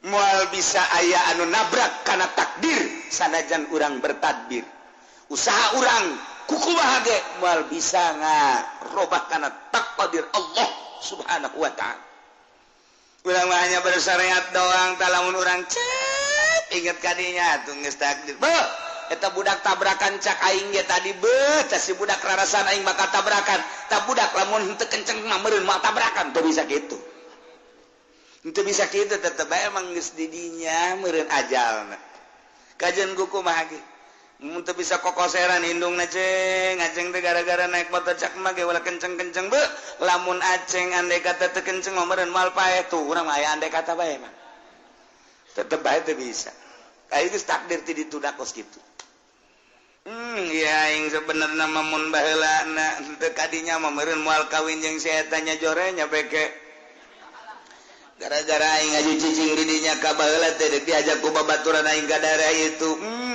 Moal bisa aya anu nabrak karena takdir, sanajan urang bertadbir, usaha urang kukumaha ge moal bisa ngarobah karena takdir Allah Subhanahu wa Ta'ala. Urang mah hanya bersyariat doang. Tah, lamun urang cep inget kadinya tuh, geus takdir. Beuh, eta budak tabrakan, cak aing ge tadi, beuh, tah si budak rarasan aing bakal tabrakan. Tah budak lamun henteu kenceng mah meureun moal tabrakan. Teu bisa kitu, henteu bisa kitu, tetep bae emang geus di dinya meureun ajalna. Kajeun kumaha ge mun teu bisa kokoseran indungna, ceng aceng teh gara-gara naik motor, cak mah ge ulah kenceng-kenceng. Beuh, lamun aceng andai kata teu kenceng mah meureun moal paeh. Tuh, urang mah aya andai kata bae mah tetep bae teu bisa. Kayak geus takdir ti ditunda kos kitu. Ya aing sebenarnya mah mun baheula na teu kadinya mah meureun moal kawin jeung si eta nya, jore nya beke gara-gara aing ngaju cicing di dinya ka baheula teh deuk diajak ku babaturan aing ka daerah itu,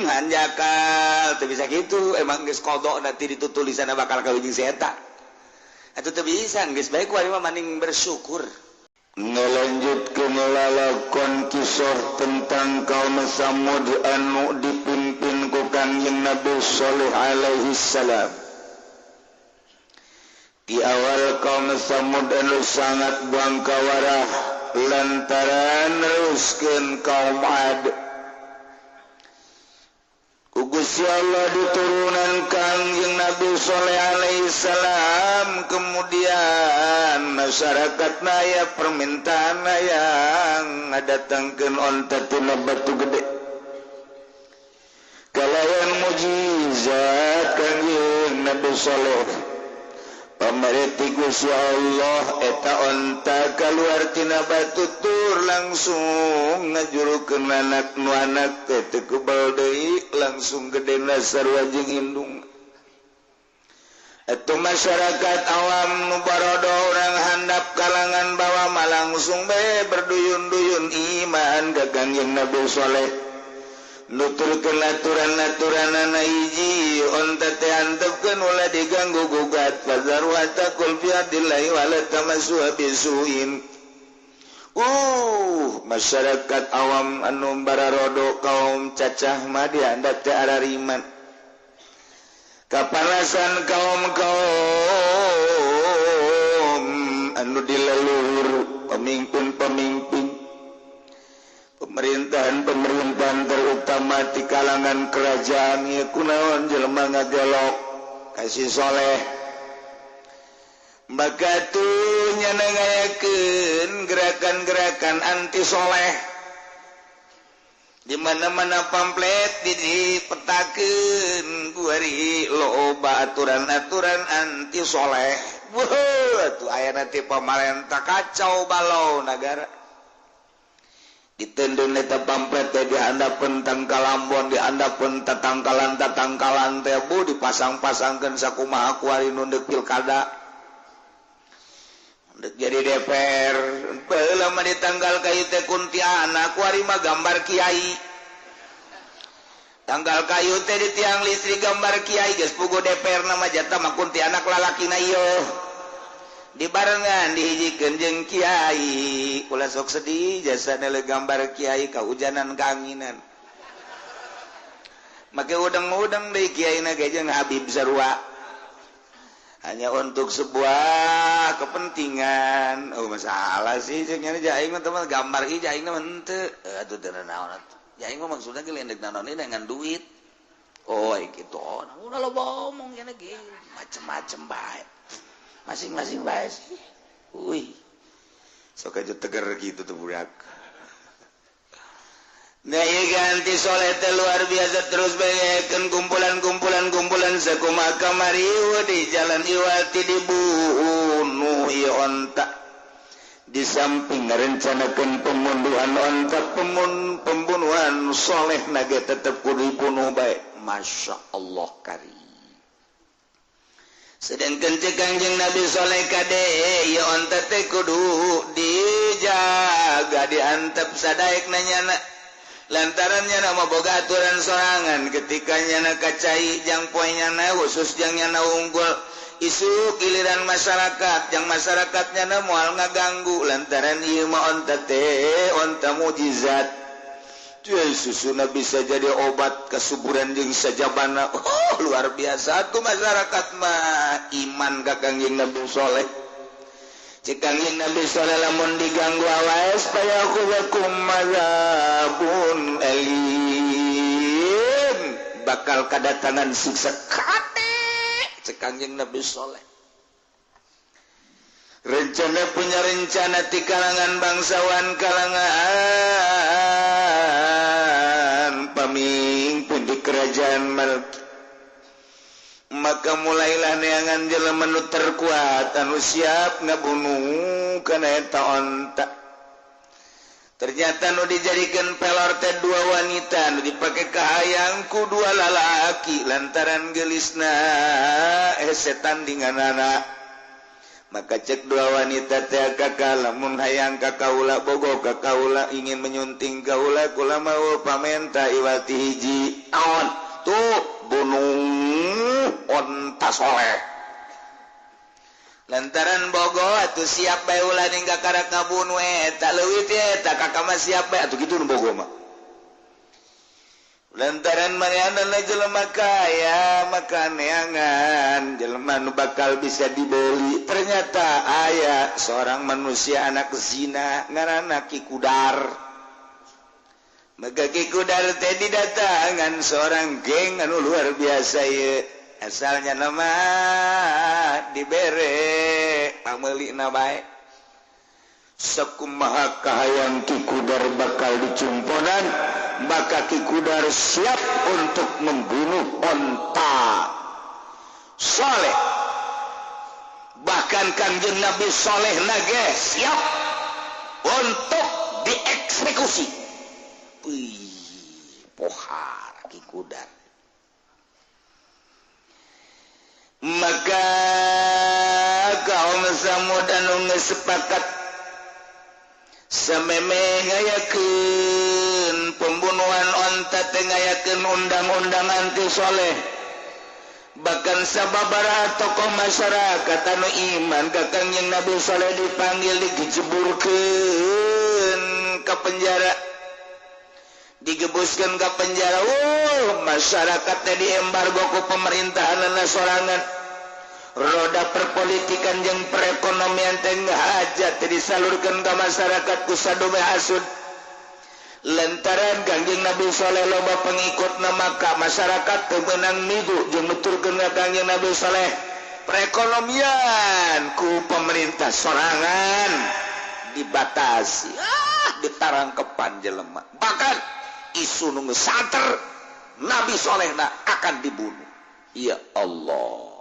hanjakal teu bisa kitu. Emang geus kodok nanti ditu tulisanna bakal kawin jeung si eta atuh, teu bisa. Geus bae ku aing mah mending bersyukur. Ngelanjutkeun lalakon kisah tentang kaum Samud anu dipimpin ku Kangjeng Nabi Shalih alaihi salam. Di awal kaum Samud anu sangat bangkawarah lantaran neruskeun kaum Ad. Ku Gusti Allah diturunan Kangjeng Nabi Shalih alaihi salam, kemudian masyarakat naya permintaan yang ngadatangkeun onta tina batu gede kalayan mujizat Kangjeng Nabi Shalih. Pamareti Gusti Allah eta onta keluar tina batu tur langsung ngajurukeun anak, nu anak teh teu kebal deui, langsung gedena sarua jeung indung. Itu masyarakat awam nu barodo, orang handap, kalangan bawah mah langsung be berduyun-duyun iman ka Kangjeng Nabi Saleh, nuturkeun aturan-aturan. Hiji, onta teh antepkeun, ulah diganggu gugat, fadzaruha ta'kul fi ardillahi wala tamassuha bisuin. Masyarakat awam anu bararodo, kaum cacah mah dihandap teh arariman kapanasan. Kaum kaum anu di leluhur, pemimpin-pemimpin, pemerintahan-pemerintahan, terutama di kalangan kerajaan ya, kunaon jelema ngagelok kasih soleh? Maka tuh nyana ngayakeun gerakan-gerakan anti soleh di mana-mana, pamflet dipetakeun kuari loba aturan-aturan anti soleh. Wah, tuh aya nanti pamarentah kacau balau negara. Ditendun eta pamflet teh dihandapeun tangkalambon, dihandapeun tatangkalan tatangkalan teh bu dipasang-pasangkeun sakumaha kuari nu deuk pilkada, deuk jadi DPR. Baheula mah ditanggal kayu teh kuntianak, kuari mah gambar kiai. Tanggal kayu teh di tiang listrik gambar kiai. Geus puguh DPR nama jatah mah kuntianak lalakina ieu dibarengan dihijikeun jeung kiai. Ulah sok sedih jasa nele gambar kiai, kahujanan kaanginan make udang-udang deui kiai na ge jeung Habib sarua, hanya untuk sebuah kepentingan. Oh, masalah sih jeung nya aing mah teman gambar ieu aing mah henteu atuh teu naon atuh. Aing mah maksudna ge lain naon dengan duit. Oh, gitu. Oh, udah lo ngomong ya ge macem-macem bae, masing-masing bae sih. Wih, sok aja tegar gitu tuh budak. Nah, iya, ganti soleh teh luar biasa, terus bayakan kumpulan-kumpulan kumpulan sakumaha kamari di jalan iwati dibunuh ieu onta. Di samping ngarencanakeun pembunuhan onta, pembunuhan soleh nage tetep kudu dibunuh bae. Masya Allah karim. Sedangkan cek Kangjeng Nabi Soleh, kade ieu onta teh kudu dijaga, diantep sadaek nanyana, lantaran nyana mah boga aturan sorangan. Ketika nyana kacai jang poe nyana khusus, jang nyana unggul. Isuk giliran masyarakat yang masyarakatnya na moal ngaganggu lantaran ieu mah onta teh onta mujizat. Cuy susuna bisa jadi obat kesuburan jeung sajabana. Oh luar biasa tuh masyarakat mah iman ka Kangjeng Nabi Soleh. Cek Kangjeng Nabi Soleh lamun diganggu awas payakhudzakum madzabun alim, bakal kadatangan siksa kate. Cek Kangjeng Nabi Soleh. Rencana punya rencana di kalangan bangsawan, kalangan pamimpin di kerajaan Malki. Maka mulailah neangan jelema nu terkuat anu siap ngabunuh kana eta onta. Ternyata nu dijadikan pelor teh dua wanita, nu dipake kahayang ku dua lalaki lantaran gelisna setan dinganana. Maka cek dua wanita teh kakak lamun hayang ka kaula bogo ka kaula ingin menyunting kaula kula mau pamenta iwati hiji naon tuh bunuh onta soleh. Lantaran bogo atuh siap bae ulah ningga karak ngabunuh eta leuwih teh eta kakak mah siap bae atuh kitu nu bogo mah. Lantaran manehna jelema kaya maka neangan jelema nu bakal bisa dibeli. Ternyata aya seorang manusia anak zina ngaranna Ki Kudar. Maka Ki Kudar teh didatangan seorang geng anu luar biasa ieu. Asalnya nama dibere pameulina bae. Sakumaha kahayang Ki Kudar bakal dicumponan, maka Ki Kudar siap untuk membunuh onta Soleh. Bahkan Kangjeng Nabi Soleh nage siap untuk dieksekusi. Wih, pohar Ki Kudar. Maka kaum Samud anu geus sepakat sameme ngayakeun pembunuhan onta teh ngayakeun undang-undang anti soleh. Bahkan sababaraha tokoh masyarakat anu iman ka Kangjeng Nabi Soleh dipanggil dijeburkeun ka penjara, digebuskeun ka penjara. Masyarakat teh diembargo ku pemerintahanna sorangan. Roda perpolitikan jeung perekonomian teh hajat teh disalurkeun ka masyarakat ku sadome hasud. Lantaran Kangjeng Nabi Soleh loba pengikutna maka masyarakat teu meunang migu jeung nuturkeun ka Kangjeng Nabi Soleh. Perekonomian ku pemerintah sorangan dibatasi, ditarangkepan jelema. Bahkan isu nu geus santer Nabi Solehna akan dibunuh. Ya Allah.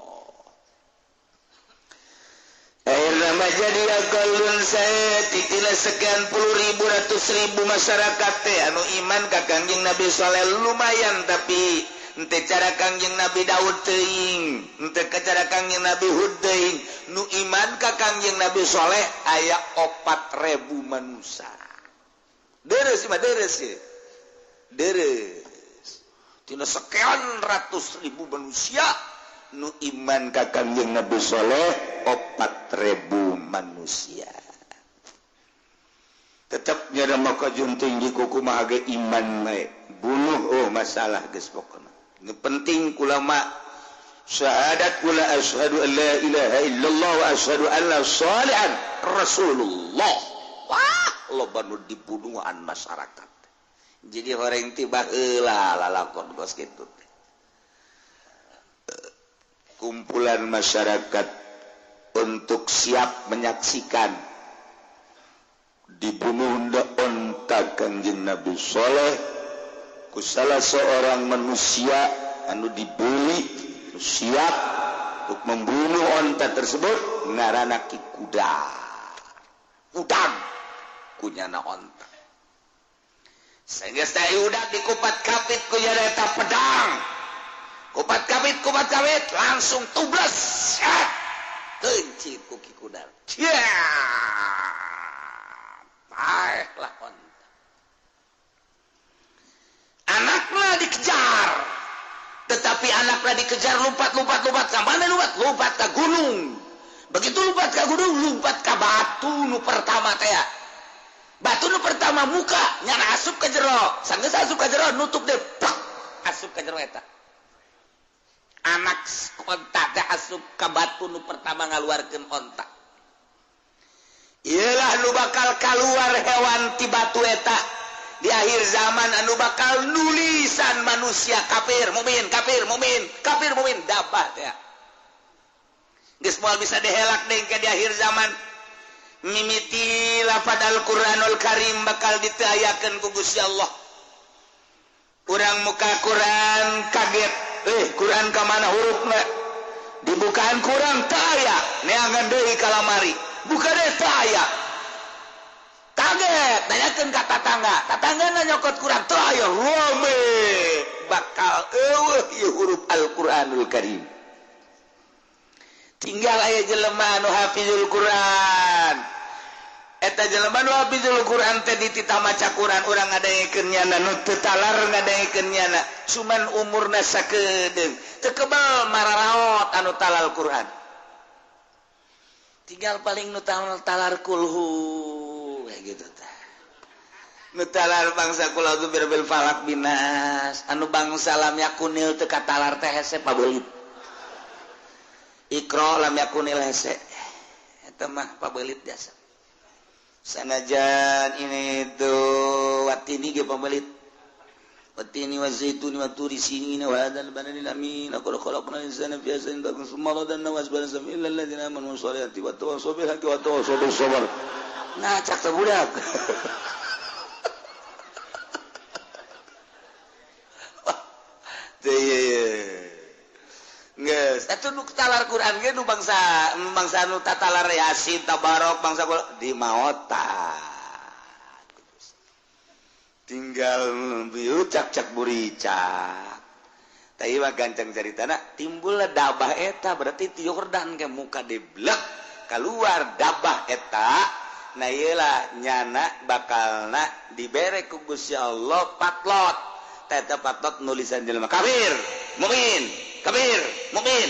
Akhirnya jadi akalun saya titina sekian puluh ribu ratus ribu masyarakat teh anu iman ka Kangjeng Nabi Soleh lumayan, tapi ente cara Kangjeng Nabi Daud teuing, ente cara Kangjeng Nabi Hud teuing, nu iman ka Kangjeng Nabi Soleh aya 4.000 manusia. Deres mah deres ye. Deres. Tina sekian ratus ribu manusia nu iman ka Kangjeng Nabi Soleh 4.000 manusia. Tetapnya ada maka junting di kuku mah ge iman bae. Bunuh oh masalah geus pokona. Nu penting kula mah syahadat kula asyhadu an la ilaha illallah wa asyhadu anna shalihan rasulullah. Wah, loba nu dibunuhan masyarakat. Jadi horeng tiba heula lalakon kos kitu. Kumpulan masyarakat untuk siap menyaksikan dibunuh onta Kangjeng Nabi Soleh ku salah seorang manusia anu dibeli siap untuk membunuh onta tersebut ngaranna Ki Kudar. Udang kunyana onta. Sehingga saya udah dikupat kapit kunyana eta pedang. Kupat kapit langsung tubles. Kencit ku Ki Kudar. Baiklah onta. Anaknya dikejar, tetapi anak Anakna dikejar lompat lompat lompat ka mana lompat? Lompat ka gunung. Begitu lompat ka gunung, lompat ka batu nu pertama teh. Batu nu pertama muka nyana asup ka jero. Sanggeus asup ka jero nutup deh, plak, asup ka jero eta. Anak onta teh asup ka batu nu pertama ngaluarkeun onta. Iyalah nu bakal keluar hewan ti batu eta di akhir zaman anu bakal nulisan manusia kafir mukmin kafir mukmin kafir mukmin dapat ya. Geus moal bisa dihelak deui ke di akhir zaman. Mimiti lafad Al-Qur'anul Karim bakal diteayakeun ku Gusti Allah. Urang muka Quran kaget. Quran ka mana hurufna? Dibukaan Quran teu aya, neangan deui ka lamari. Buka deui teu aya. Kaget, nanyakeun ka tatangga. Tatanggana nyokot Quran teu aya, rame. Bakal eueuh ieu huruf Al-Qur'anul Karim. Tinggal aya jelema anu hafizul Quran. Eta jelema nu hafizul Quran teh dititah maca Quran urang ngadengekeun nyana nu teu talar ngadengekeun nyana cuman umurna sakedeung teu kebal mararaot anu talal Quran. Tinggal paling nu talar kulhu kayak gitu tah. Nu talar bangsa kul a'udzu birabbil falaq binas anu bangsa lam yakunil teu katalar teh hese pabelit. Iqra lam yakunil hese eta mah pabelit jasa. Sanajan ini tuh watini ge pabelit. Watini wa zaituni wa turi sinina wa hadzal baladil amin laqad khalaqnal insana fi ahsani taqwim tsumma radadnahu asfala safilin illa alladziina aamanu wa sholihati wa tawassaw bil haqqi wa tawassaw bis sabr. Nah cak teh budak. Geus atuh nu talar Quran ge nu bangsa nu tatalar Yasin Tabarok bangsa di maota. Tinggal bieu cak-cak buricak. Tah ieu mah gancang caritana timbullah dabah eta berarti ti Yordan ke muka deblek keluar dabah eta. Nah ieu lah nyana bakalna dibere ku Gusti Allah patlot. Eta patlot nulisan jelema kafir, mukmin, kafir, mukmin.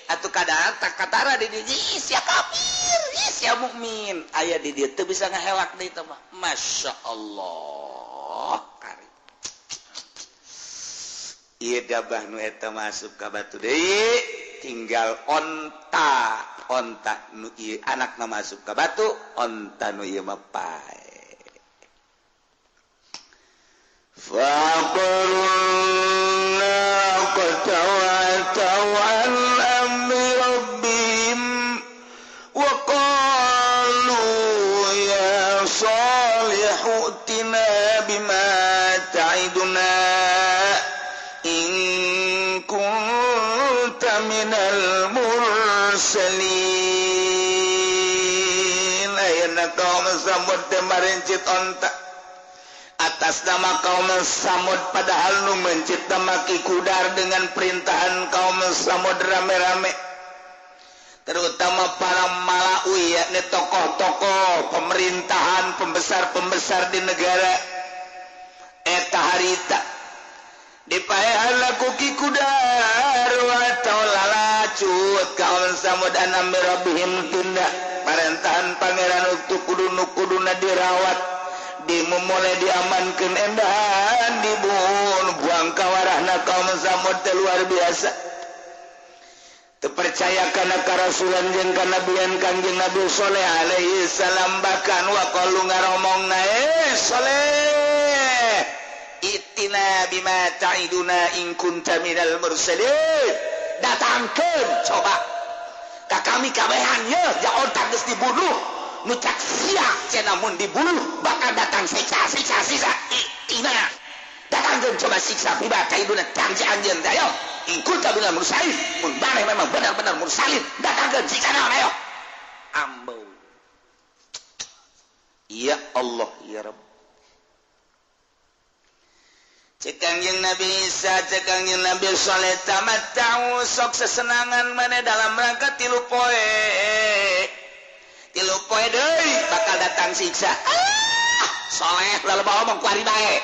Atuh kadang tak katara di dieu sia kafir, sia mukmin. Aya di dieu teu bisa ngahelak deui teh mah. Masya Allah. Kari. Ieu dabah nu eta masuk ka batu deui, tinggal onta, onta nu ieu anakna masuk ka batu, onta nu ieu mah pae. Faqarna qatawatu an amri rabbihim wa qalu ya salihu tina bima ta'iduna in kunta minal mursalin. Ayeuna kaum Samud teh marencit onta atas nama kaum Samud, padahal nu mencit maki kudar dengan perintahan kaum Samud rame-rame, terutama para malaui yakni tokoh-tokoh pemerintahan, pembesar-pembesar di negara eta harita dipaehan laku ki kudar atau lalacut kaum Samud anam rabbihim tunda parentahan pangeran untuk kudu kuduna dirawat dimulai diamankan endahan dibunuh buang kawarahna kaum Samud teh luar biasa. Terpercaya kana karasulan jeung kanabian Kangjeng Nabi Saleh alaihi salam, bahkan wa qalu ngaromongna Saleh itina bima ta'iduna in kunta minal mursalin. Datangkeun coba ka kami kabehan ye ja onta geus dibunuh nu cak sia cenah mun dibunuh bakal datang siksa siksa siksa itina datangkeun coba siksa bima ta'iduna tangji anjeun teh ayo in kunta minal mursalin mun bareh memang benar-benar mursalin datangkeun siksa naon ayo ambo. Ya Allah ya Rabb. Cek Kangjeng Nabi Isa, cek Kangjeng Nabi Saleh, tamatta'u sok sesenangan mana dalam rangka tilu poe. Tilu poe deui bakal datang siksa. Ah, Saleh lalu bawa omong kuari bae.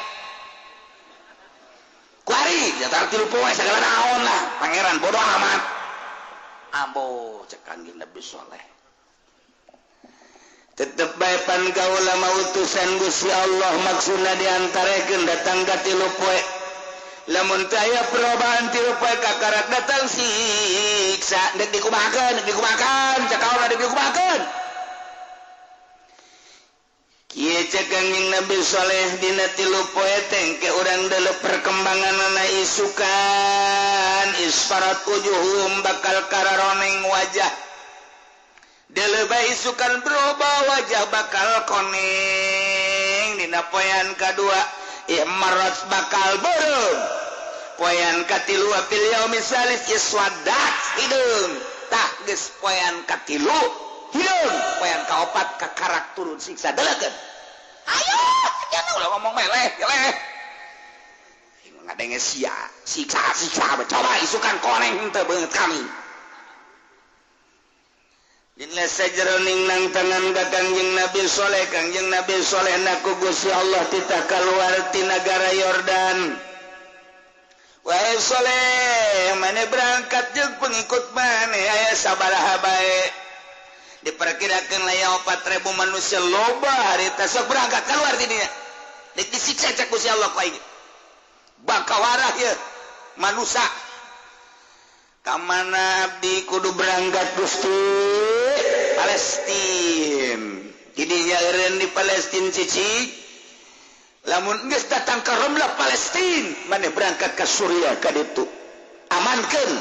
Kuari Jatah 3 poe segala naon lah. Pangeran bodoh amat. Ambo cek Kangjeng Nabi Soleh. Tetep bae pan kaula mah utusan Gusti Allah maksudna diantarekeun datang ka 3 poe. Lamun teu aya perubahan 3 poe kakarak datang siksa deuk dikumahakeun, deuk dikumahakeun, cek kaula deuk dikumahakeun. Kieu cek Kangjeng Nabi Soleh dina 3 poe teh engke urang deuleu perkembanganna isukan isfarat wujuhum bakal kararoneng wajah. Deuleu bae isukan berubah wajah bakal koneng. Dina poean kadua imarat bakal beureum. Poean katilu fil yaumi salis iswadat hideung. Tah geus poean katilu hideung, poean kaopat kakarak turun siksa delekeun. Ayo, jangan ulah ngomong meleh, meleh. Ngadenge sia, siksa siksa coba isukan koneng teu beungeut kami. Dina sajeroning nang tangan ka Kangjeng Nabi Soleh, Kangjeng Nabi Soleh naku Gusti Allah titah kaluar ti nagara Yordan. Wahai Soleh, maneh berangkat jeung pengikut maneh aya sabaraha bae. Diperkirakan aya 4.000 manusia loba harita sok berangkat keluar ti dinya. Deuk disiksa cek Gusti Allah ku aing. Bakawarah ieu manusia. Kamana abdi kudu berangkat Gusti? Palestin. Didinya eureun di Palestin cicik. Lamun geus datang ka Romlah Palestin, maneh berangkat ka Suriah ka ditu. Amankeun.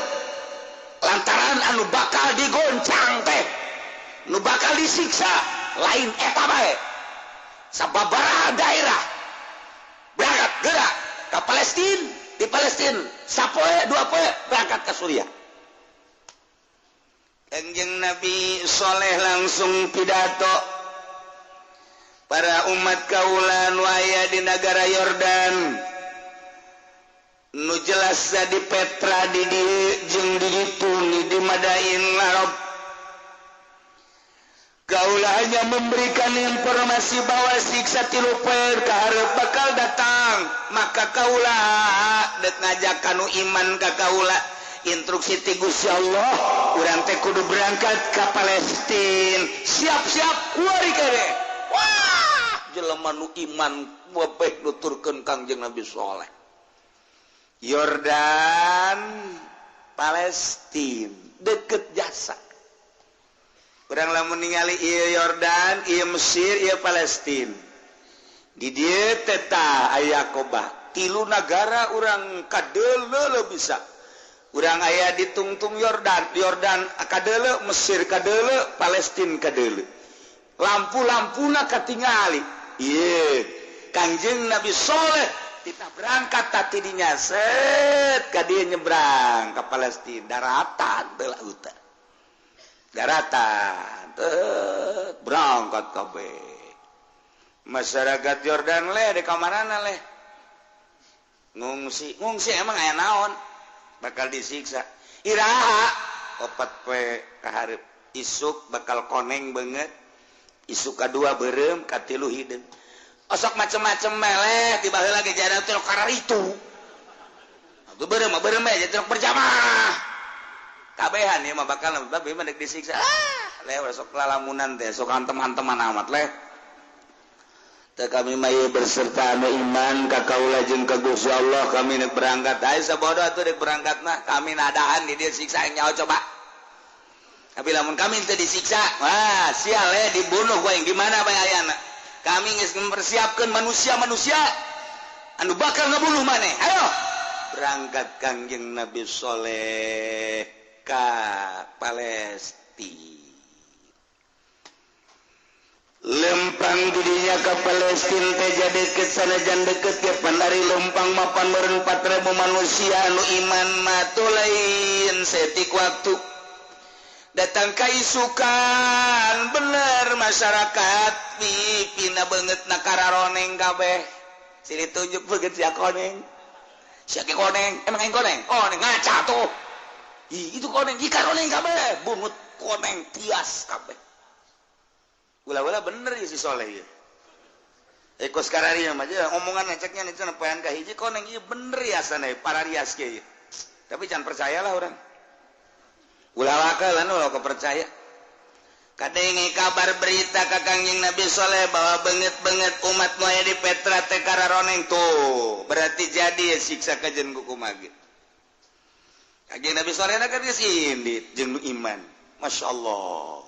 Lantaran anu bakal digoncang teh, nu bakal disiksa lain eta bae. Sababaraha daerah berangkat gerak ka Palestin, di Palestin sapoe 2 poe berangkat ka Suriah. Kangjeng Nabi Soleh langsung pidato para umat kaula nu aya di nagara Yordan nu jelas di Petra di dieu jeung di ditu di Madain Arab. Kaula hanya memberikan informasi bahwa siksa 3 poe kaharep bakal datang, maka kaula deuk ngajak kanu iman ka kaula. Instruksi ti Gusti Allah, urang teh kudu berangkat ka Palestin. Siap-siap kuari kene. Wah, jelema nu iman webeh nuturkeun Kangjeng Nabi Soleh. Yordan, Palestin, deket jasa. Urang lamun ningali ieu Yordan, ieu Mesir, ieu Palestin. Di dieu teh tah aya Kobah. 3 nagara urang kadeuleu bisa. Urang aya di tungtung Yordan, Yordan kadeuleu, Mesir kadeuleu, Palestin kadeuleu. Lampu-lampuna katingali. Ieu Kangjeng Nabi Soleh titah berangkat tati dinya set ka dieu nyebrang ka Palestin, daratan teu lautan. Daratan teu berangkat kabeh. Masyarakat Yordan leh di kamarana leh. Ngungsi, ngungsi emang aya naon? Bakal disiksa. Iraha 4 poe kaharep isuk bakal koneng banget. Isuk kadua beureum, katilu hideung. Osok macem-macem meleh tiba heula ge jaran teh kararitu. Atuh beureum mah beureum bae jadi berjamaah. Kabehan ieu mah bakal babe mah deuk disiksa. Ah, leh sok lalamunan teh sok hantem-hanteman amat leh. Teu kami mah ieu berserta anu iman ka kaula jeung ka Gusti Allah kami deuk berangkat. Ai sabodo atuh deuk berangkat mah kami nadaan di dieu siksa nyaho coba. Tapi lamun kami teu disiksa, wah sial leh dibunuh ku aing di mana bae ayana. Kami geus mempersiapkeun manusia-manusia anu bakal ngabunuh maneh. Ayo berangkat Kangjeng Nabi Soleh ka Palestina. Lempang didinya ke Palestina teh jadi kesanajan deket ke pandari lempang mapan meureun 4.000 manusia anu iman mah lain setik waktu datang ka isukan bener masyarakat pipina beungeut na kararoneng kabeh silih tunjuk beungeut sia koneng sia ge koneng emang aing koneng koneng ngaca tuh ih itu koneng ih koneng kabeh bungut koneng tias kabeh. Ula-ula bener ya si Soleh ya. Kos kararia mah omongan ceknya cenah poean ka hiji koneng ieu bener ya sana para rias kieu. Tapi jangan percayalah orang. Ulah wakalan ulah kepercaya. Kadenge kabar berita ka Kangjeng Nabi Soleh bahwa beungeut-beungeut umat nu aya di Petra teh kararoneng tuh. Berarti jadi siksa kajen ku kumaha ge. Kangjeng Nabi Soleh kan geus indit jeung iman. Masya Allah.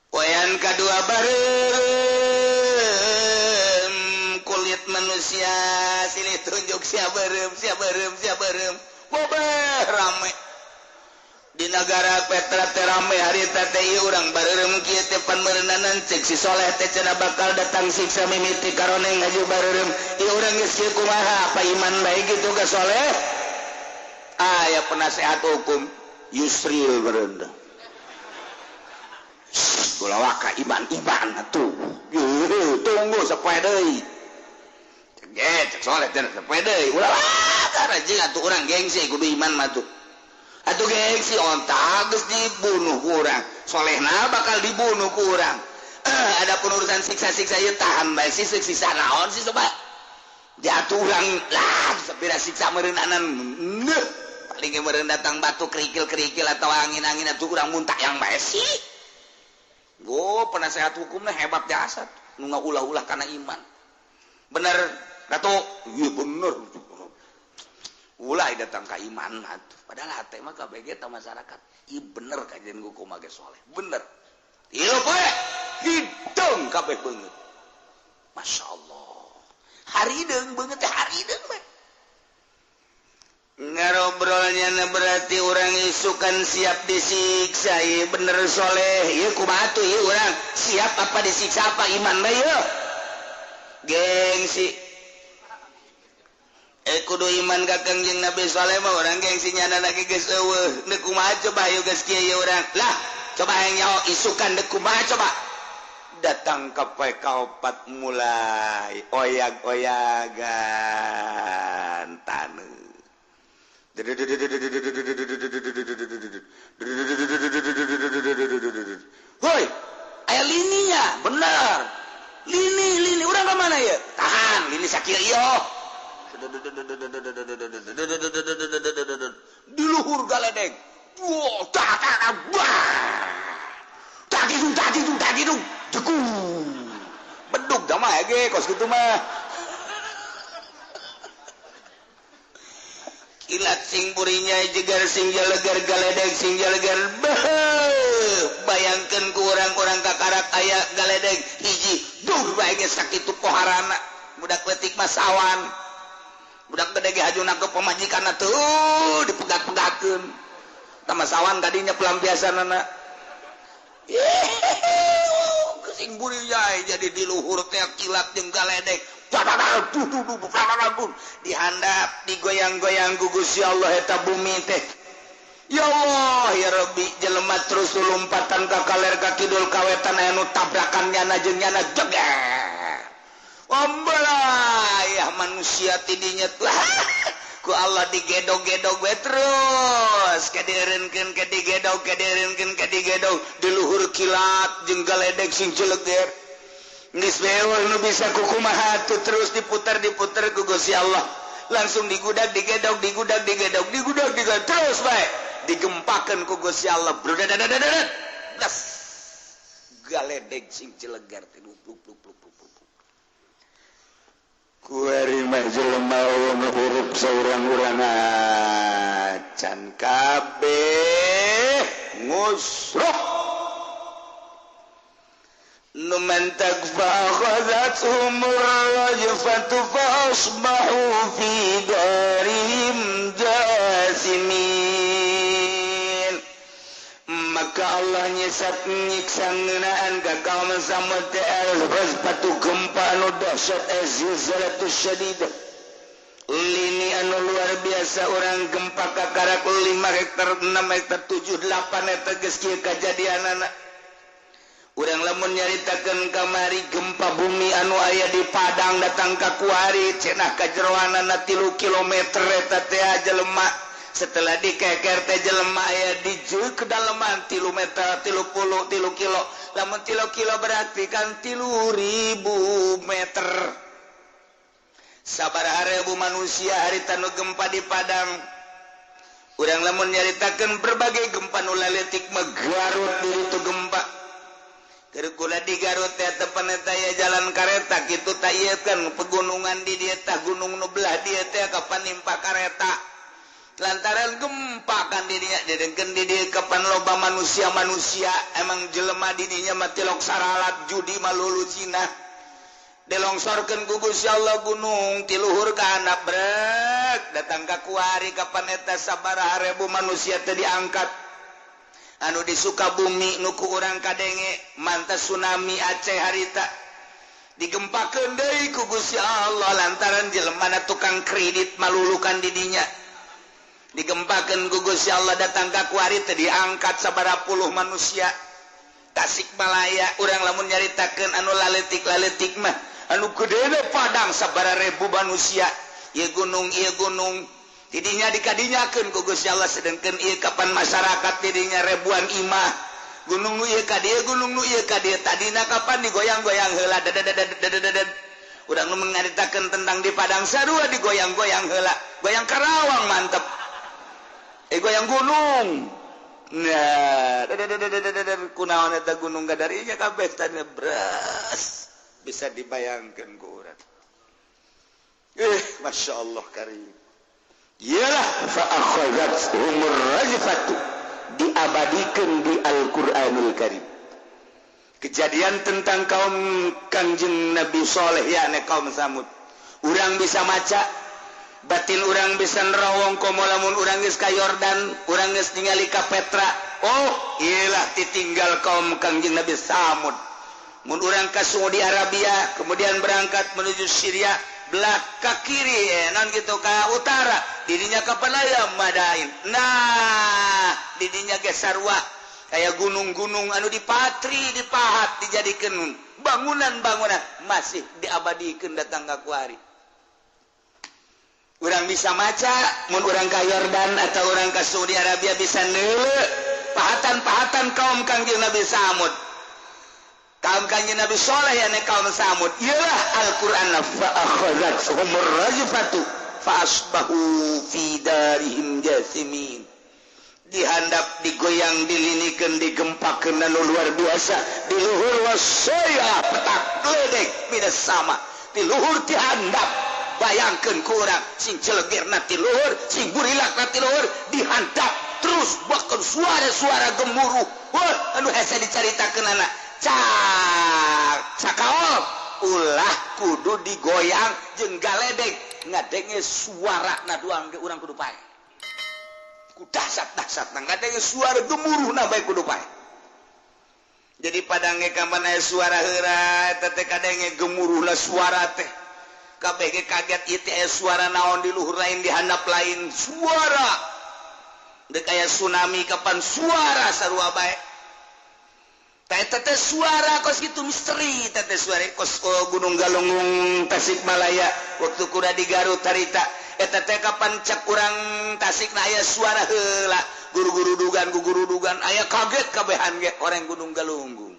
Poean kadua bareureum kulit manusia silih tunjuk sia beureum sia beureum sia beureum bobeh rame di negara Petra teh rame harita teh ieu urang bareureum kieu teh pan meureunanan ceuk si Soleh teh cenah bakal datang siksa mimiti karoneng ngaju bareureum ieu urang geus kieu kumaha apa iman bae kitu ka Soleh aya penasehat hukum Yusril berendah. Ulah waka iman iman atuh. Tunggu sapoe deui. Cek Soleh teh sapoe deui. Ulah waka rajin atuh urang gengsi kudu iman mah tuh. Atuh gengsi onta geus dibunuh ku urang. Solehna bakal dibunuh ku urang. Ada pun urusan siksa-siksa ieu tahan bae sih siksa naon sih coba. Jatuh urang lah sapira siksa meureunanan. Neuh paling ge meureun datang batu kerikil-kerikil atau angin-angin atuh urang muntah yang bae sih. Go penasehat hukumnya hebat jasa nu ngaulah-ulah karena iman. Bener Ratu? Iya bener. Ulah datang ka iman atuh. Padahal hate mah kabeh ge masyarakat. Iya bener kajian hukum ge soleh. Bener. Ieu poe hidung kabeh beungeut. Masya Allah. Harideung beungeut teh harideung we. Ngarobrolnya berarti orang isukan siap disiksa ieu bener soleh ieu kumaha tuh ieu urang siap apa disiksa apa iman bae ieu gengsi kudu iman ka Kangjeng Nabi Soleh mah urang gengsi nyana lagi geus eueuh deuk kumaha coba ieu geus kieu ieu urang lah coba hayang nyaho isukan deuk kumaha coba datang ka poe kaopat mulai oyag-oyagan taneuh. Hoi, aya lininya, bener. Lini, lini, urang ka mana ya? Tahan, lini sakieu ieu. Di luhur galedeg. Wah, tak tak bah. Tak gitu, tak gitu, tak gitu. Jeku. Bedug da mah ge kos kitu mah. Kilat sing burinya jegar sing jalegar galedeg sing jalegar beuh bayangkeun ku urang-urang kakarak aya galedeg hiji duh bae ge sakitu poharana budak leutik mah sawan budak gede ge hajuna ke pamajikanna tuh dipegat-pegatkeun tah mah sawan tadinya pelampiasanana sing burinya jadi di luhur teh kilat jeung galedeg dihandap digoyang-goyang ku Gusti Allah eta bumi teh ya Allah ya Rabbi jelema terus lompatan ka kaler ka kidul ka wetan aya nu tabrakan nyana jeung nyana jeger ombelah ya manusia tidinya ku Allah digedog-gedog we terus kadieureunkeun kadigedog kadieureunkeun kadigedog di luhur kilat jeung galedeg sing jeleger geus beul nu bisa kukumaha tuh terus diputar-diputar ku Gusti Allah langsung digudag digedog digudag digedog digudag digedog terus bae digempakeun ku Gusti Allah brudadadadadad das galedeg sing cilegar teh pluk pluk pluk pluk pluk kuari mah jelema nu hurup saurang-urang acan kabeh ngusruh numan takfa akhadhathum ar-rajfatu fa asbahu fi darihim jasimin. Maka Allah nyesat nyiksa ngeunaan ka kaum Samud teh al-rajfatu gempa anu dahsyat az-zilzalatu syadidah lini anu luar biasa orang gempa kakarak 5 hektar 6 hektar 7 8 hektar geus kieu kajadianana. Urang lamun nyaritakeun kamari gempa bumi anu aya di Padang datang ka kuari cenah kajeroanana 3 kilometer eta teh jelema setelah dikeker teh jelema aya di kedalaman 3 meter 33 kilo Lamun 3 kilo berarti kan 3.000 meter. Sabaraha ribu manusia harita nu gempa di Padang. Urang lamun nyaritakeun berbagai gempa nu laletik mah Garut diri tu gempa. Keur kula di Garut teh tepan eta aya jalan kareta kitu ta ieu kan pegunungan di dieu tah gunung nu belah dieu teh kapan nimpa kareta. Lantaran gempa kan didinya didengkeun di dieu kapan loba manusia-manusia emang jelema di dinya mah tilok saralat judi malulu Cina. Dilongsorkeun ku Gusti Allah gunung ti luhur ka handap brek datang ka kuari kapan eta sabaraha ribu manusia teh diangkat. Anu di Sukabumi nu ku urang kadenge mantas tsunami Aceh harita digempakeun deui ku Gusti Allah lantaran jelemana tukang kredit malulukan di dinya. Digempakeun ku Gusti Allah datang ka kuari teh diangkat sabaraha puluh manusia. Tasikmalaya urang lamun nyaritakeun anu laletik-laletik mah anu gedena Padang sabaraha ribu manusia. Ieu gunung ieu gunung tidinya dikadinyakeun ku Gusti Allah sedengkeun ieu kapan masyarakat tidinya ribuan imah. Gunung nu ieu ka dieu gunung nu ieu ka dieu tadina kapan digoyang-goyang heula dadadadadadadad. Urang nu nyaritakeun tentang di Padang sarua digoyang-goyang heula. Goyang Karawang mantep. Goyang gunung. Nah, kunaon eta gunung gadarinya kabeh tanya beras. Bisa dibayangkan ku urang. Masya Allah karim. Iyalah fa akhadhathumur rajfatu diabadikan di Al-Qur'anul Karim. Kejadian tentang kaum Kangjeng Nabi Soleh yakni kaum Samud. Urang bisa maca, batin urang bisa nerawong komo lamun urang geus ka Yordan, urang geus ningali ka Petra. Oh, iyalah ditinggal kaum Kangjeng Nabi Samud. Mun urang ka Saudi Arabia, kemudian berangkat menuju Syria, belah ke kiri, non gitu ke utara, didinya ka Panaya Madain. Nah, didinya ge sarua kayak gunung-gunung anu dipatri, dipahat, dijadikeun bangunan-bangunan masih diabadikeun datang ka kuari. Urang bisa maca, mun urang ka Yordan atau urang ka Saudi Arabia bisa neuleuh pahatan-pahatan kaum Kangjeng Nabi Samud. Kaum Kangjeng Nabi Soleh yakni kaum Samud. Iyalah Al-Qur'an fa akhadhathumur rajfatu fa asbahu fi darihim jasimin. Dihandap, digoyang, dilinikeun, digempakeun anu luar biasa, di luhur wasaya petak gledek minas sama, di luhur dihandap. Bayangkeun ku urang sing celegerna ti luhur, sing burilakna ti luhur, dihandap terus bahkan suara-suara gemuruh. Wah, anu hese dicaritakeun anak. Cak cakaol ulah kudu digoyang jeung galedek ngadenge suara na doang ge urang kudu pae. Ku dahsyat-dahsyat na ngadenge suara gemuruh na bae kudu pae. Jadi Padang ge kapan aya suara heura eta teh kadenge gemuruhna suara teh. Kabeh ge kaget ieu teh aya suara naon di luhur lain di handap lain suara. Deuk aya tsunami kapan suara sarua bae. Tete suara kos gitu misteri tete suara kos Gunung Galunggung Tasikmalaya waktu kuda di Garut harita eta teh kapan cek urang Tasik na aya suara heula guru-guru dugan guru dugan aya kaget kabehan ge orang Gunung Galunggung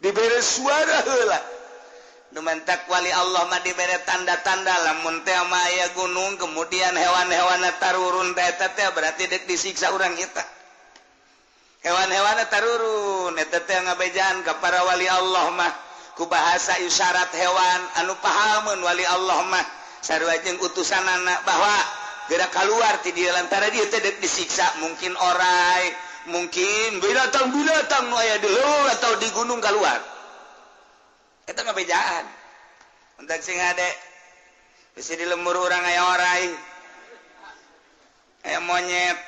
dibere suara heula nu mantak wali Allah mah dibere tanda-tanda lamun teh mah aya gunung kemudian hewan-hewan tarurun teh eta teh berarti deuk disiksa urang eta. Hewan-hewan tarurun eta teh ngabejaan ka para wali Allah mah ku bahasa isyarat hewan anu pahameun wali Allah mah sarua jeung utusanana bahwa geura kaluar ti dieu lantaran dieu teh deuk disiksa mungkin orai mungkin binatang-binatang nu aya di leuweung atau di gunung kaluar eta ngabejaan entak sing ade bisi di lembur urang aya orai aya monyet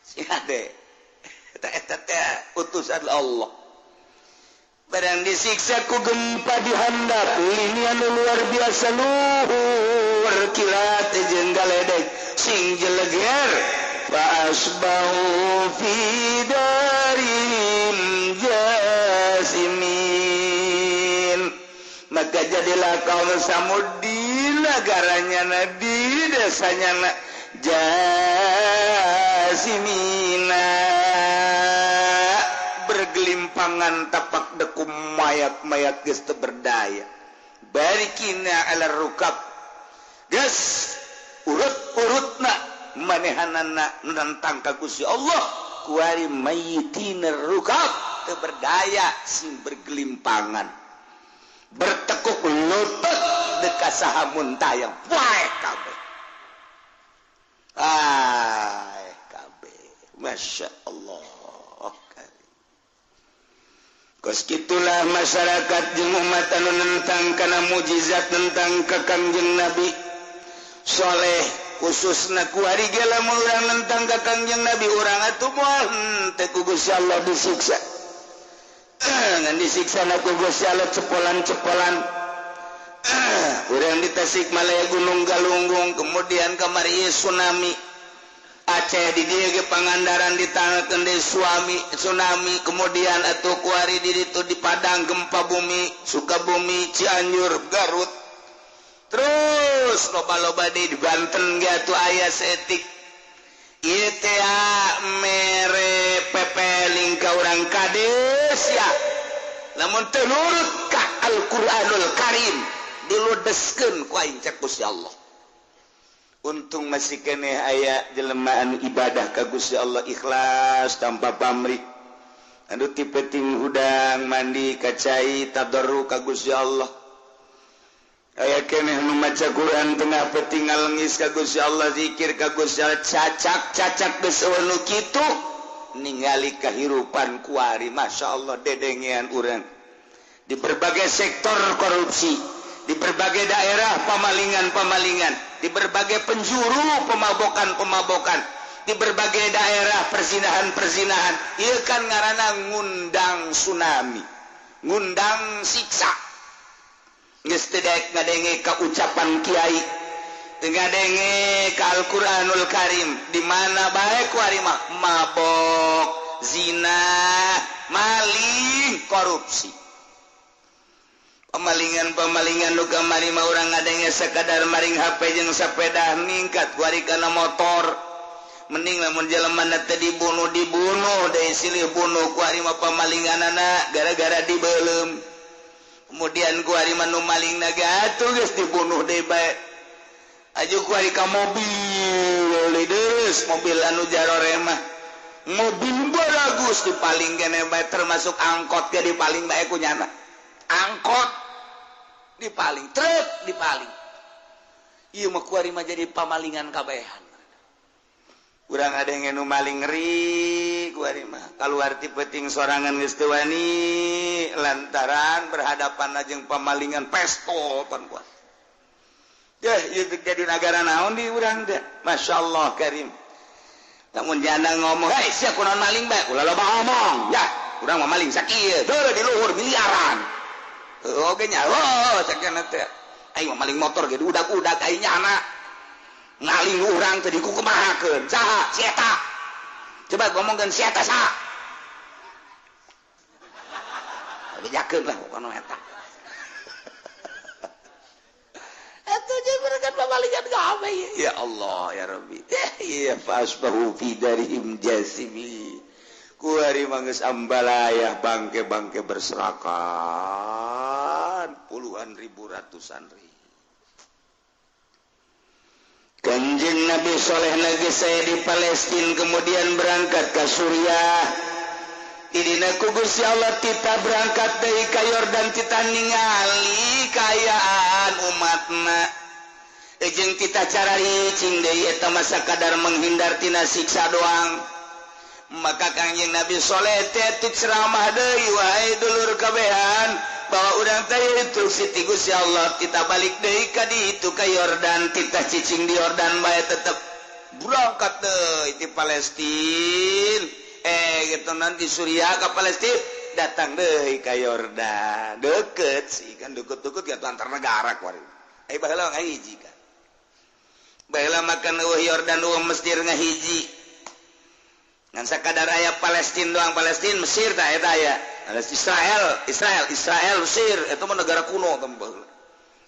sing ade eta teh utusan Allah. Barang disiksa ku gempa dihandap ini anu luar biasa luhur kilat jeung galedek sing jeleger fa asbahu fi darihim jasimin. Maka jadilah kaum Samud di negaranya na di desanya na jasimina bergelimpang bergelimpangan tapak deku mayat-mayat geus teu berdaya. Barikina ala rukab geus urut-urutna manehanana nentang ka Gusti Allah kuari mayitina rukab teu berdaya sing bergelimpangan bertekuk lutut deka saha muntayang wae kabeh. Ay kabeh Masya Allah. Kos kitulah masyarakat jeung umat anu nentang kana mujizat tentang ka Kangjeng Nabi Soleh khususna kuari ge lamun urang nentang ka Kangjeng Nabi urang atuh moal henteu ku Gusti Allah disiksa. Ngan disiksa na ku Gusti Allah cepolan-cepolan. Urang di Tasikmalaya Gunung Galunggung kemudian kamari tsunami Aceh di dieu ge Pangandaran ditangkeun deui suami tsunami kemudian atuh kuari di ditu di Padang gempa bumi Sukabumi Cianjur Garut terus loba-loba di Banten ge atuh aya saeutik ieu teh mere pepeling ka urang kades ya lamun teu nurut ka Al-Qur'anul Karim diludeskeun ku aing cek Gusti Allah. Untung masih keneh aya jelema anu ibadah ka Gusti Allah ikhlas tanpa pamrih anu ti peuting hudang mandi ka cai tadarru ka Gusti Allah aya keneh nu maca Quran tengah peuting ngalengis ka Gusti Allah zikir ka Gusti Allah cacak-cacak geus nu kitu ningali kahirupan kuari Masya Allah dedengean urang di berbagai sektor korupsi di berbagai daerah pemalingan-pemalingan di berbagai penjuru pemabokan-pemabokan di berbagai daerah perzinahan-perzinahan ieu kan ngaranna ngundang tsunami ngundang siksa geus teu daek ngadenge ka ucapan kiai teu ngadenge ka Al-Qur'anul Karim di mana bae kuari mah mabok zina maling korupsi pemalingan-pemalingan nu kamari mah urang ngadenge sakadar maring HP jeung sepeda ningkat kuari kana motor mending lamun jelema teh dibunuh deui silih bunuh kuari mah pamalinganana gara-gara dibeuleum kemudian kuari mah nu malingna ge atuh geus dibunuh deui bae aju kuari ka mobil deus mobil anu jarore mah mobil baragus dipaling kene bae termasuk angkot ge dipaling bae ku nyana angkot dipaling truk dipaling ieu mah kuari mah jadi pamalingan kabehan urang ada yang nu maling ngeri kuari mah kaluar ti peuting sorangan geus teu wani lantaran berhadapan jeung pamalingan pestol pan kuat deh ieu jadi nagara naon di urang teh masyaallah karim lamun janda ngomong hei sia kunaon maling bae ulah loba ngomong ya urang mah maling sakieu deuh di luhur miliaran oge nya oh cek nya teh aing mah maling motor ge udag-udag aing nyana ngaling urang teh dikukumahakeun saha si eta coba ngomongkeun si eta saha bejakeun lah pokona eta atuh jeung mereka pamalingan gawe ya Allah ya Rabbi ya fasbahu fi darihim jasimi kuari mah geus ambalayah bangke-bangke berserakan puluhan ribu ratusan ribu. Kanjeng Nabi Soleh lagi saya di Palestina kemudian berangkat ke Suriah. Idina ku Gusti Allah tita berangkat deui ka Yordan tita ningali kaayaan umatna. Jeung tita cararicing deui eta mah sakadar menghindar tina siksa doang. Maka Kangjeng Nabi Soleh teh ceramah deui wahai dulur kabehan bahwa urang teh instruksi ti Gusti Allah kita balik deui ka ditu ka Yordan kita cicing di Yordan bae tetep berangkat deui ti Palestina gitu nanti Suriah ka Palestina datang deui ka Yordan deket sih kan deket-deket gitu antar negara kuari baheula ngahiji kan baheula makan eueuh Yordan eueuh Mesir ngahiji ngan sakadar aya Palestina doang Palestina Mesir tah eta aya Israel Israel Israel Mesir eta mah negara kuno tembeuh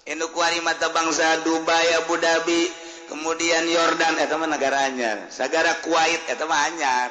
anu kuari mata bangsa Dubai Abu Dhabi kemudian Yordan eta mah negara anyar sagara Kuwait eta mah anyar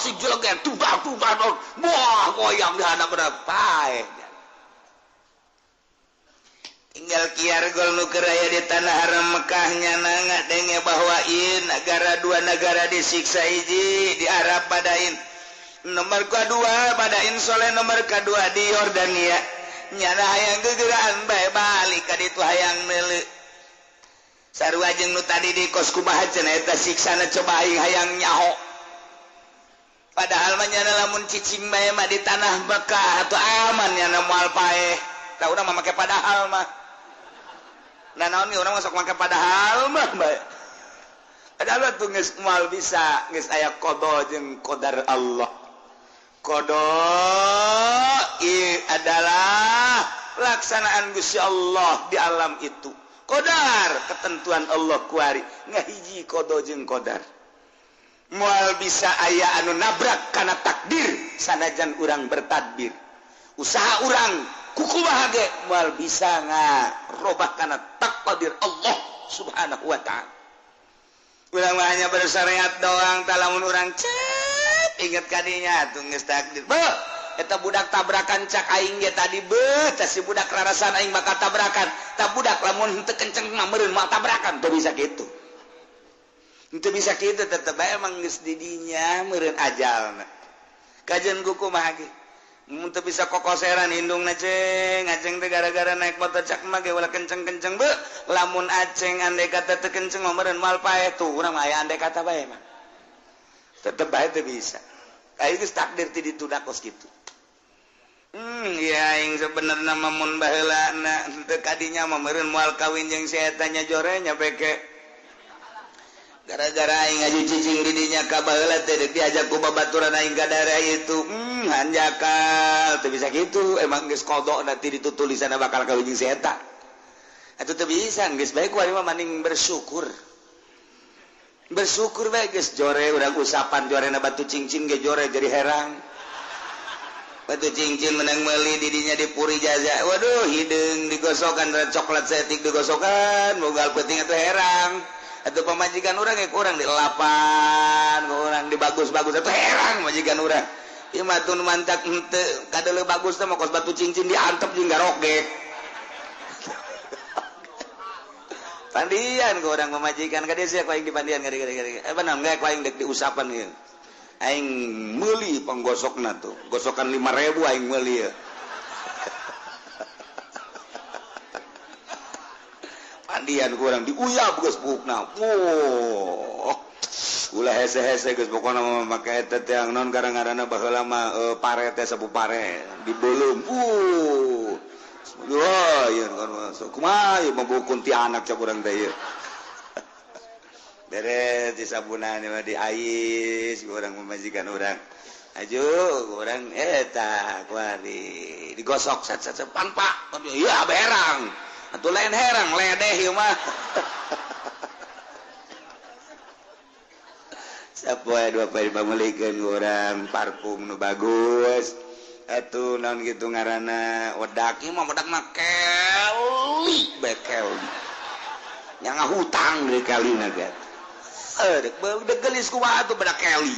Tasik jeleger tubang tubang wah goyang di hadap paeh. Tinggal kiar gol nu keur aya di tanah haram Mekah nyana ngadenge bahwa ieu negara dua negara disiksa hiji di Arab Badain nomor kedua Badain Soleh nomor kedua di Yordania nyana hayang gegeraan bae balik ka ditu hayang meuleuh sarua jeung nu tadi di kos kumaha cenah eta siksana coba aing hayang nyaho padahal mah nyana lamun cicing bae mah di tanah Mekah atuh aman nyana moal paeh tah urang mah make padahal mah. Nah naon ge urang masuk make padahal mah bae. Padahal tuh geus moal bisa geus aya qada jeung qadar Allah. Qada ieu adalah pelaksanaan Gusti Allah di alam itu. Qadar ketentuan Allah kuari ngahiji qada jeung qadar. Moal bisa aya anu nabrak kana takdir sanajan urang bertadbir. Usaha urang kukumaha ge moal bisa ngarobah kana takdir Allah Subhanahu wa ta'ala. Urang mah hanya bersyariat doang tah lamun urang cep inget kadinya atuh geus takdir. Beuh eta budak tabrakan cak aing ge tadi beuh tah si budak rarasan aing bakal tabrakan. Tah budak lamun henteu kenceng mah meureun moal tabrakan teu bisa kitu. Henteu bisa kitu tetep bae emang geus di dinya meureun ajalna. Kajeun kumaha ge mun teu bisa kokoseran indungna ceng aceng teh gara-gara naik motor cak mah ge ulah kenceng-kenceng beuh lamun aceng andai kata teu kenceng mah meureun moal paeh tuh urang mah aya andai kata bae mah tetep bae teu bisa aing geus takdir ti ditu da kos kitu. Ya aing sebenarna mah mun baheulana teu kadinya mah meureun moal kawin jeung si eta nya jore nya peke gara-gara aing ngaju cicing di dinya ka baheula teh deuk diajak ku babaturan aing ka daerah itu. Hanjakal teu bisa kitu emang geus qada nanti ditu tulisanna bakal kawin jeung si eta. Atuh teu bisa geus bae ku ari mah maning bersyukur. Bersyukur bae geus jore urang usapan jorena batu cincin ge jore jadi herang. Batu cincin menang meuli di dinya di puri jaza. Waduh hideung digosokan coklat setik digosokan bogal peuting atuh herang. Atau pemajikan orang ya kurang di lapan kurang di bagus-bagus atau herang majikan orang ieu mah tun mantak henteu kadeuleu bagus teh mah kos batu cincin diantep jeung garogek pandian ku urang pemajikan ka dieu sia ku aing dipandian gari-gari eh benar ge ku aing deuk diusapan ieu aing meuli panggosokna tuh gosokan 5000 aing meuli ieu. Pandian kurang diuyap geus buukna. Wah. Ulah hese-hese geus pokona mah make eta teh naon gara-garana baheula mah pare teh sapu pare dibeuleum. Wah, ieu kan masuk. Kumaha ieu mah buku kuntianak cak urang teh ieu. Beres disabunan mah diais urang pamajikan urang. Aju urang eta kuari digosok sat sat pan pak. Iya berang. Atuh lain herang ledeh ieu mah. Sapoe dua poe dipameulikeun urang parfum nu bagus. Atuh naon kitu ngaranna wedak ieu mah wedak mah keli bekel. Nya ngahutang deui kalina ge. Deuk deuk geulis kumaha atuh bedak keli.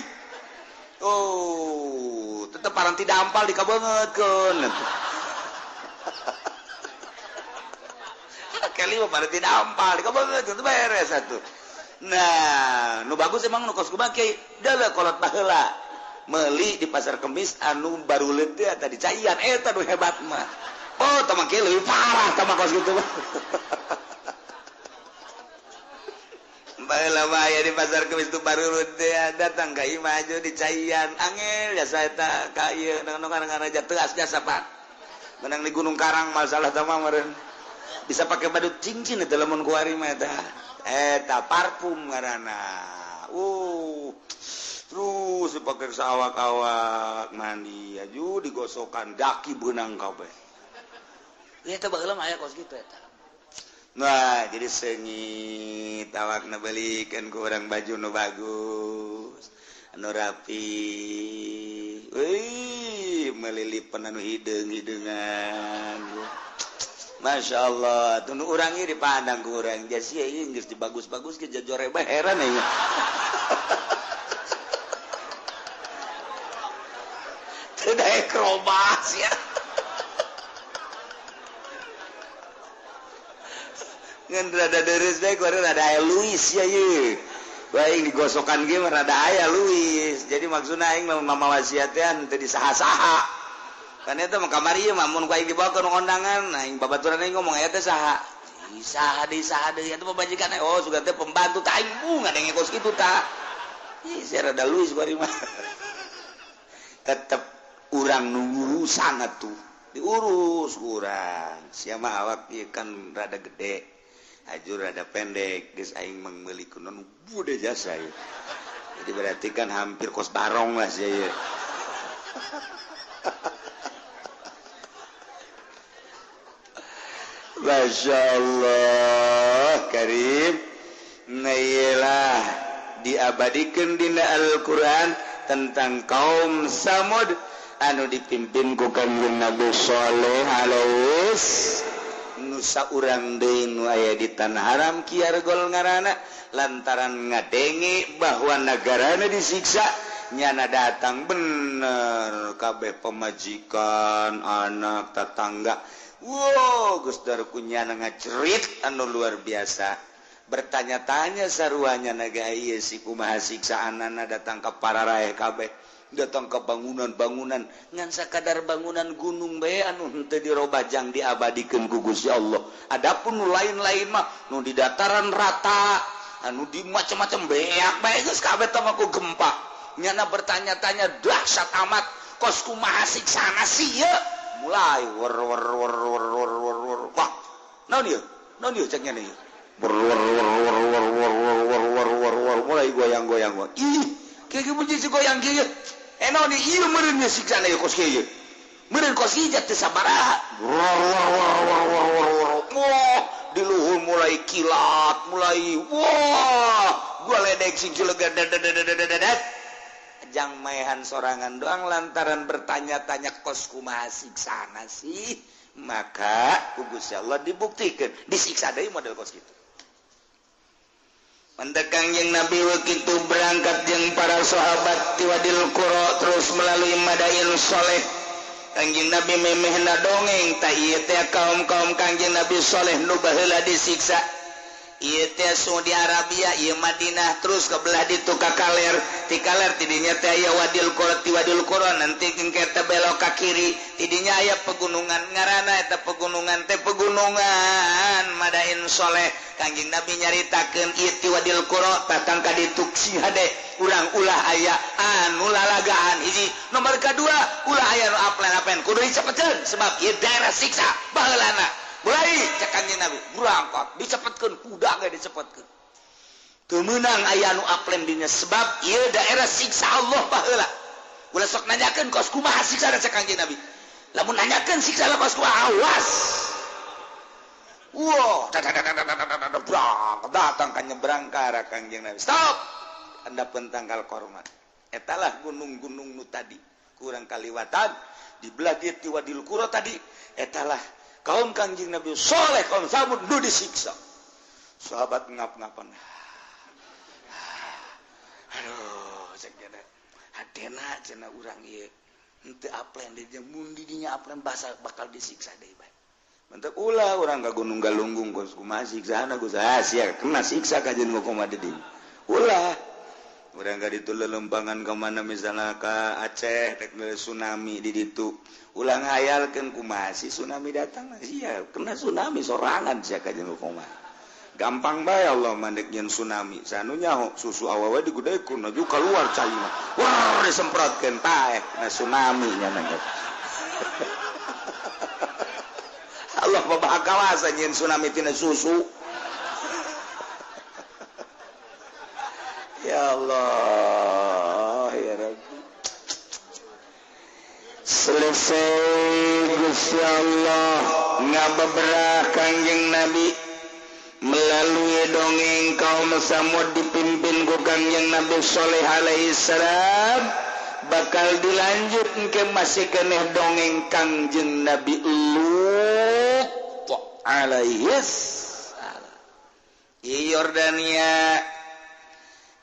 Oh, tetep paranti dampal dikabeungeutkeun. Kali mah pada tidak ampal, dikabeungeut itu beres atuh. Nah, nu bagus emang nu kos kumaha kiai, deuleu kolot baheula. Meuli di pasar Kemis anu baruleut teh eta dicaian eta nu hebat mah. Oh, tah mah kieu leuwih parah tah mah kos kitu mah. Baheula mah aya di pasar Kemis tu baruleut teh datang ka imah aju dicaian angel jasa eta ka ieu nu ngaranna teas jasa Pak. Menang di Gunung Karang masalah tah mah meureun. Bisa pakai badut cincin itu lamun kuari mah eta. Eta parfum ngaranna. Terus dipakai sawak-awak mandi aju digosokan daki beunang kabeh. Ya eta baheula mah aya kos kitu eta. Nah, jadi seungit awakna beulikeun ku urang baju nu bagus, anu rapi. Euy, melilipan anu hideung-hideungan. Masya Allah, tunu urang ieu dipandang ku urang jas ieu geus dibagus-bagus ke jajore bae heran aing. teu daek robah sia. Ngan rada deres bae kuari rada aya Luis ya ye. Baik digosokan ge mah rada aya Luis. Jadi maksudna aing lamun mama wasiat teh teu disaha-saha. Kan eta mah kamari mah mun ku aing dibawa ke kondangan, aing babaturan aing ngomong aya teh saha. Saha deui saha deui eta pamajikan oh sugan teh pembantu tah aing bunga denge kos kitu tah. Ih sia rada Luis kuari mah. Tetep urang nu ngurusan atuh. Diurus urang. Sia mah awak ieu kan rada gede. Ajur rada pendek geus aing meuli kunon bude jasa ieu. Jadi berarti kan hampir kos barong lah sia ieu. Masya Allah Karim. Nah iyalah diabadikan dina Al-Quran tentang kaum Samud anu dipimpin ku Kangjeng Nabi Shaleh alaihi nusa urang deui nu aya di tanah haram Kiargol ngaranna lantaran ngadenge bahwa nagarana disiksa nyana datang bener kabeh pemajikan anak tetangga. Wow geus darku nyana ngacerit anu luar biasa bertanya-tanya saruanya naga ieu si kumaha siksaanana datang ka para raeh kabeh datang ke bangunan-bangunan ngan sakadar bangunan gunung bae anu henteu dirobajang diabadikeun ku Gusti Allah. Adapun nu lain-lain mah nu di dataran rata anu di macam-macam beak bae geus kabeh teh mah ku gempa. Nyana bertanya-tanya dahsyat amat kos kumaha siksana sih ieu mulai wer wer wer wer wer wer wer wah naon ieu naon ieu cek nyana ieu wer wer wer wer wer wer wer wer wer wer mulai goyang-goyang ih kieu bunyi si goyang kieu. Eno di ieu meureun siksana ieu kos kieu. Meureun kos ieu teu sabaraha. Wah, di luhur mulai kilat, mulai wah, gua ledek sing cilegan dadat. Jang maehan sorangan doang lantaran bertanya-tanya kos kumaha siksana sih, maka ku Gusti Allah dibuktikan disiksa deui model kos kitu. Mentekang yang Nabi begitu berangkat jeung para sahabat ti Wadil Qura terus melalui Madain Soleh. Kangjeng Nabi memehna dongeng tah ieu teh kaum-kaum Kangjeng Nabi Soleh nu baheula disiksa. Ieu teh Saudi Arabia, ieu Madinah terus ke belah ditu ka kaler, ti kaler tidinya teh aya Wadil Qura, ti Wadil Qura nanti engke teh belok ka kiri, tidinya aya pegunungan ngaranna eta pegunungan teh pegunungan Madain Soleh. Kangjeng Nabi nyaritakeun ieu ti Wadil Qura datang ka ditu si hade urang ulah aya anu lalagaan hiji nomor kadua ulah aya nu aplen-aplen kudu dicepetkeun sebab ieu daerah siksa baheulana. Mulai cek Kangjeng Nabi berangkat dicepetkeun kuda ge dicepetkeun teu meunang aya anu aplen dinya sebab ieu daerah siksa Allah baheula. Ulah sok nanyakeun kos kumaha siksa cek Kangjeng Nabi lamun nanyakeun siksa kos kumaha awas. Wah, datang ka nyebrang ka arah Kangjeng Nabi. Stop. Anda pentangkal korma. Etalah gunung-gunung nu tadi kurang kaliwatan di belah dieu ti Wadil Qura tadi etalah kaum Kangjeng Nabi Soleh kaum Samud nu disiksa. Sahabat ngap-ngapan. Aduh, cek nya hatena cenah urang ieu henteu aplen di dieu mun di dinya aplen basa bakal disiksa deui bae. Mentek ulah urang ka Gunung Galunggung kos kumaha siksana Gus sia kena siksa kajeun kumaha di dieu. Ulah urang ka ditu lelempangan ka mana misalnya ka Aceh rek tsunami di ditu. Ulah ngayalkeun kumaha si tsunami datang sia kena tsunami sorangan sia kajeun kumaha. Gampang bae Allah mandek nyeun tsunami. Sanu nyaho susu awewe digudekeun aju keluar caina. Wah disemprotkeun taeh kena tsunami nya nangge. Allah maha kawasa nyeun tsunami tina susu. Ya Allah, ya Rabbi. Selesai Gusti Allah ngabeberah Kangjeng Nabi melalui dongeng kaum Samud dipimpin ku Kangjeng Nabi Shaleh alaihi salam bakal dilanjut ke masih keneh dongeng Kangjeng Nabi Lut alaihi salam. Yordania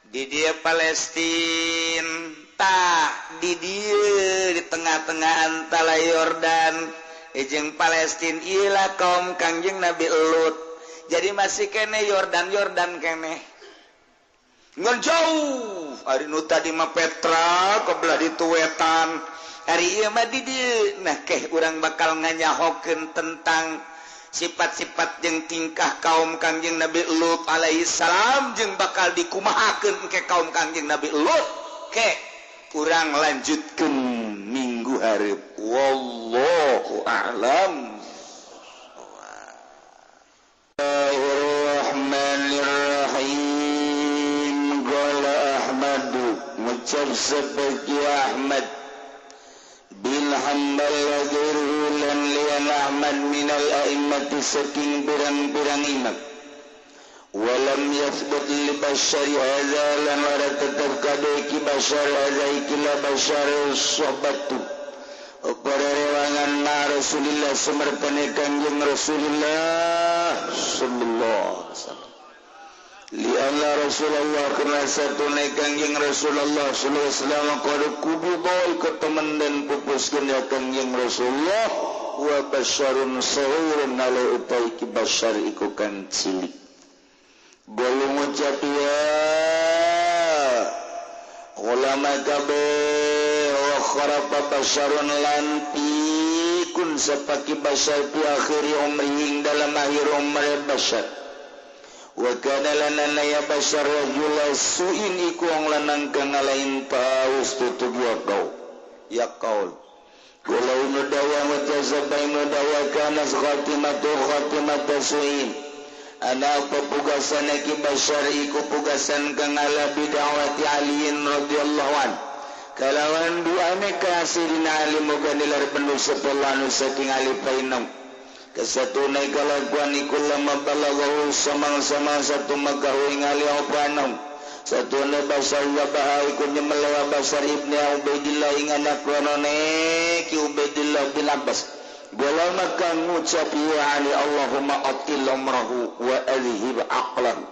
di dia Palestina Tah di dieu di tengah-tengah antara Yordan jeung Palestina ilah kaum Kangjeng Nabi Lut. Jadi masih kene Yordan Yordan kene. Ngan jauh ari nu tadi mah Petra kebelah ditu wetan. Ari ieu mah di dieu. Nah keh urang bakal nganyahokeun tentang sifat-sifat jeung tingkah kaum Kangjeng Nabi Lut alaihi salam jeung bakal dikumahakeun ke kaum Kangjeng Nabi Lut. Ke urang lanjutkeun minggu hareup. Wallahu a'lam. Bismillahirrahmanirrahim. Qala Ahmadu ngucap seperti Ahmad bin Hanbal wa ghairuhu lan liyan Ahmad minal a'immati saking pirang-pirang imam. Walam yathbut li bashari hadza lan ora tetep kabeh ki bashar hadza iki la bashar sohbatu para rewangan ma Rasulillah sumertane Kangjeng Rasulullah sallallahu alaihi wasallam. Li anna Rasulullah kana satune Kangjeng Rasulullah sallallahu alaihi wasallam qad kubida ketemen dan pupuskeun ya Kangjeng Rasulullah wa basyarun saghirun ala utai ki basyar iku kang cilik. Golong ngucap ya ulama kabeh wa kharafa basyarun lan pikun sapaki basyar fi akhiri umrihi dalam akhir umur basyar. Wa kana lana ya basyar rajula su'in iku wong lanang kang ngalain paus tutug ya kau ya kaul. Walau nudawa wa tazabai nudawa kana khatimatu khatimatu su'in. Ana pepugasan ki basyar iku pugasan kang ala bid'awati aliin radhiyallahu an. Kalawan duane ka Sayyidina Ali moga nilar penuh sepuluh saking Ali painong. Kesatune kalakuan iku lama balaghahu samang-samang satu makahu ing Ali apa anom. Satune basar wa baha iku nyemelewa Basar ibni Ubaidillah ing anak lanone ki Ubaidillah bin Abbas. Golama kang ngucap ya Ali Allahumma atil umrahu wa adhib aqlahu.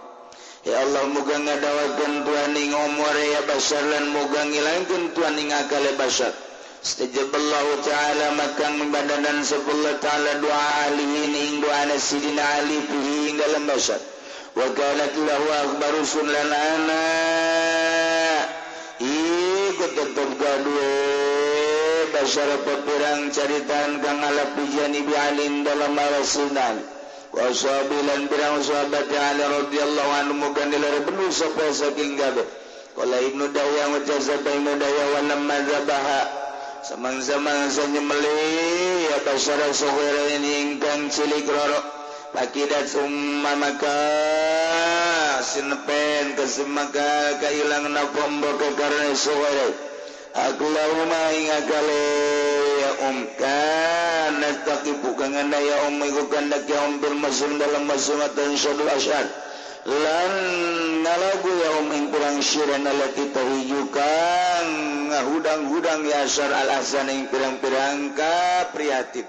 Ya Allah muga ngadawakeun tuan ing umure ya Basar lan muga ngilangkeun tuan ing akale Basar. Istajaballahu ta'ala maka membadanan sepuluh ta'ala doa Ali ing doa Sidina Ali fihi ing dalam Basar. Wa kanat lahu akbaru sunan ana iku tetep gaduh Basar pepirang caritaan kang ala pijani bi alin dalam rasulan wa sahabilan pirang sahabat Ali radhiyallahu anhu muga nilar benuh sapa saking kabeh. Qala Ibnu Dawya wa jazaba Ibnu Dawya wa lamma dzabaha samang-samang sanyemeli ya Basar saghira ingkang cilik roro pakidat summa maka sinepen kesemaka kailang napombo karena saghira aku lauma ing akale ya kana taqibu kang anda ya iku kandak ya bil masum dalam masumatan syadul asyad lan nalagu ya ing pirang syiran allati tahiju kang ngahudang-hudang ya asyar al ahsan ing pirang-pirang kaprihatin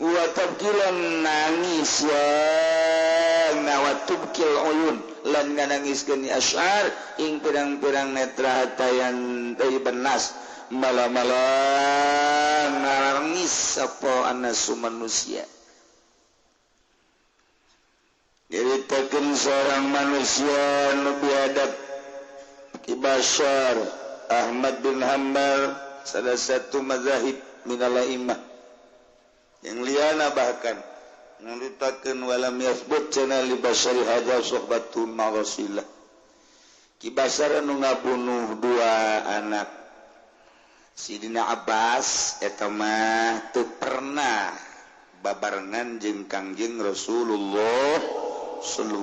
wa tabkilan nangis ya wa tubkil uyun lan nganangiskeun asyar ing pirang-pirang netra hatayan tayyiban nas mala-mala nangis sapa anasu manusia. Nyaritakeun seorang manusia nu biadab Ki Basyar Ahmad bin Hanbal salah satu mazahib minal a'immah yang liana bahkan nyaritakeun walam yathbut cenah li basyari hadza suhbatun ma Rasulillah. Ki Basyar anu ngabunuh dua anak Sidina Abbas eta mah teu pernah babarengan jeung Kangjeng Rasulullah sallallahu